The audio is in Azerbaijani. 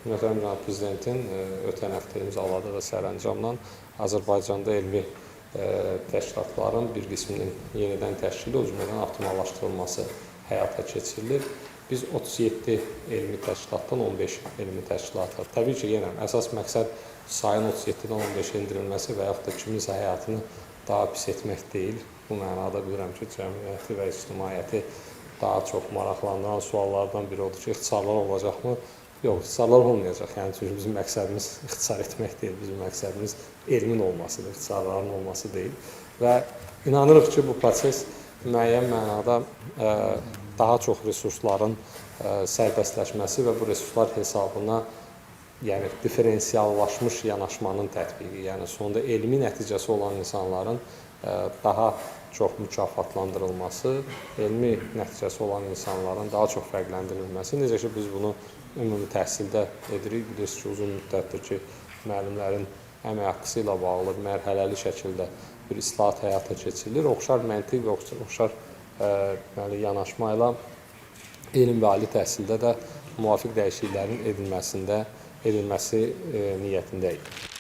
Möhtərəm cənab prezidentin ötən həftə imzaladığı sərəncamla Azərbaycanda elmi təşkilatların bir qisminin yenidən təşkili, o cümlədən optimallaşdırılması həyata keçirilir. Biz 37 elmi təşkilatdan 15 elmi təşkilata. Təbii ki, yenə əsas məqsəd sayın 37-dən 15-ə endirilməsi və yaxud da kiminsə həyatını daha pis etmək deyil. Bu mənada bilirəm ki, cəmiyyəti və ictimaiyyəti daha çox maraqlandıran suallardan biri odur ki, ixtisarlar olacaqmı? Yox, ixtisarlar olmayacaq. Yəni çünki bizim məqsədimiz ixtisar etmək deyil, bizim məqsədimiz elmin olmasıdır, ixtisarların olması deyil. Və inanırıq ki, bu proses müəyyən mənada daha çox resursların sərbəstləşməsi və bu resurslar hesabına, yəni differensiallaşmış yanaşmanın tətbiqi, yəni sonda elmi nəticəsi olan insanların daha çox mükafatlandırılması, elmi nəticəsi olan insanların daha çox fərqləndirilməsi. Necə ki, biz bunu ümumi təhsildə edirik. Bilirsiniz ki, uzun müddətdir ki, müəllimlərin əmək haqqısı ilə bağlı mərhələli şəkildə bir islahat həyata keçirilir. Oxşar məntiq və oxşar deməli, yanaşma ilə elm və ali təhsildə də müvafiq dəyişikliklərin edilməsi niyyətindəyik.